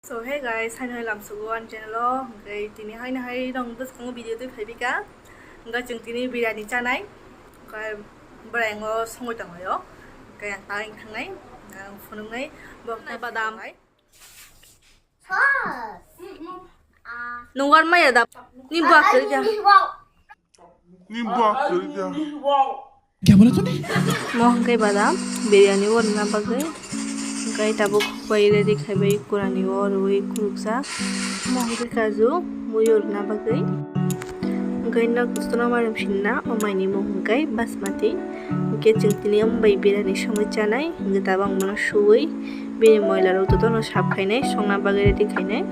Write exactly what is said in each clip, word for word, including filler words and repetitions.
So hey guys, haino hai lamsugo ani channel o, hwnkhe tini haino hai rong bwskango video twi phaibika, hwnkhe chwng tini biryani chanai, hwnkhe bwraiyango songwi tonglaio, hwnkhe ang ta wng thangnai, ang phunuknai, bo badam. Nungwar maya da, ni buak kwrwi da. Ni buak kwrwi da. Kya bola tune? Mo hwnkhe badam, biryani o rwna bagwi. Hwnkhe tabuk bai ready khaibai kurani o rwui kuruksa. Mo hwnkhe kaju, mui o rwna bagwi. Hwnkhe nok kustono marim sinna, o maini mung hwnkhe basmati. Hwnkhe chwng tini omo bai biryani songwi chanai, hwnkhe tabuk ang bono suwi, bini moila rok jotono sap khainai, songna bagwi ready khainai.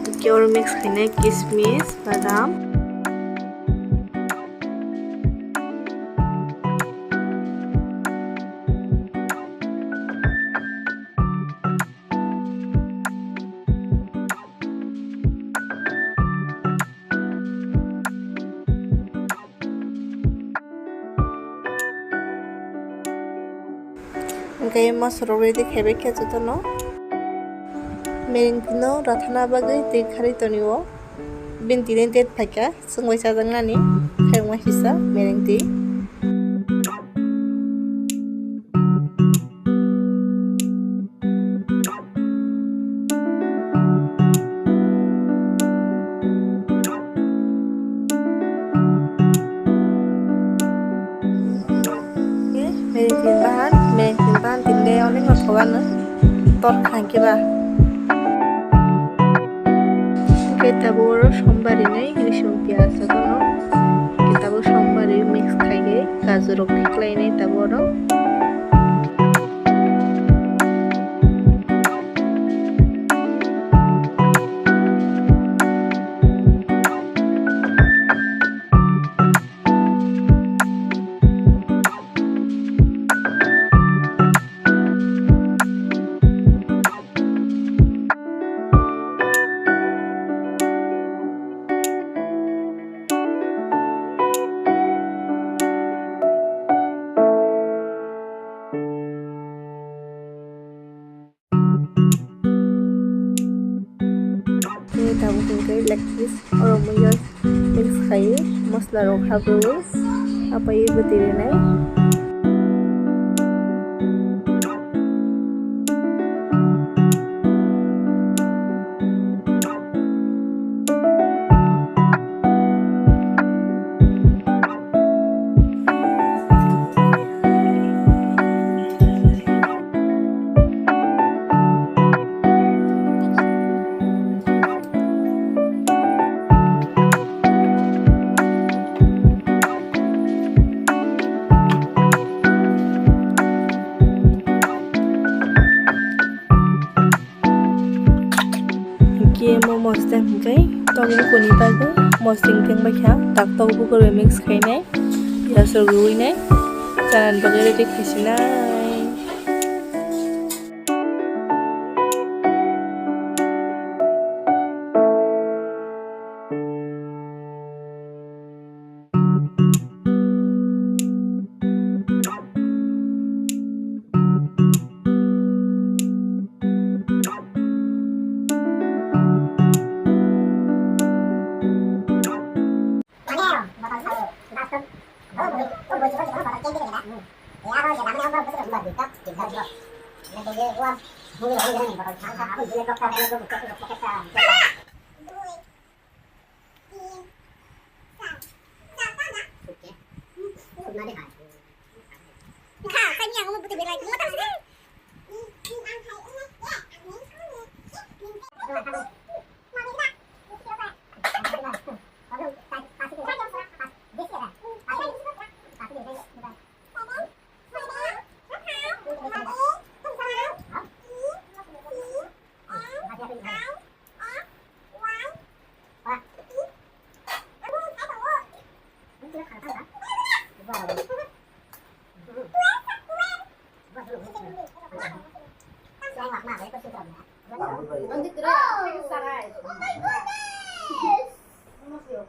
Hwnkhe oro mix khainai kismis, badam. Hwnkhe mosorok ready khaibai khe jotono. Merengtino rathana bagwi twi kharwi tonio. Bini tini date phaikha, chwng bai chajaknani, khairokma kisa merengtwi. Merengtwi bahan, merengtwi bahan tini onek no thogano tor kha hwnkhe ba. Hwnkhe tabuk oro sombar rinai rwsong piyaj jotono. Hwnkhe tabuk sombar ri mix khaigwi kaju rok khiklainai tabuk oro. Tei tabuk hwnkhe leg piece oro muiya mix khai masla rok habwi apai bwtwi rwnai. Hwnkhe omo mosdeng hwnkhe tongmung kuni bagwi mosdeng tengbaikha, tak tok bukurwi mix khainai, piyaj rok rwinai, chanani bagwi ready khaisinai.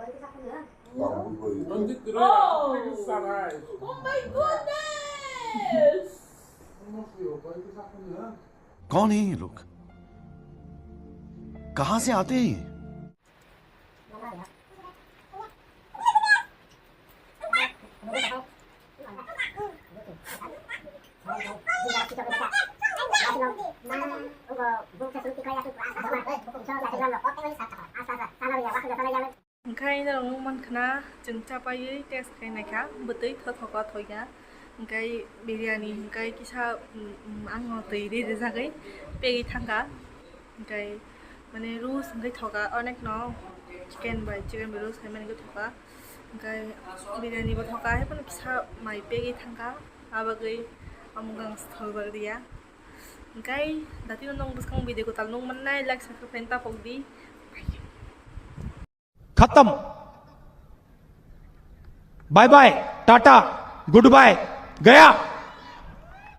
Oh! Oh my goodness! कौन है ये लोग? कहाँ से आते हैं ये? Hwnkhe norok nukmankha na, chwng chapaiwi test khai naikha, bwtwi thothoka thoya. Hwnkhe biryani hwnkhe kisa, mm, mm, ang no twi rijagwi pegwi thangkha. Hwnkhe mane roast hwnkhe thoka, onek no chicken bai, chicken bai roast khaimani hwnkhe thoka. Hwnkhe biryani bo thoka, haiphano kisa mai pegwi thangkha, abagwi amung ang sthol bar diya. Hwnkhe datino nwng bwskang video kwtal nukmannai, like, subscribe khaina tapok di. खत्म। Bye bye, tata, goodbye, गया।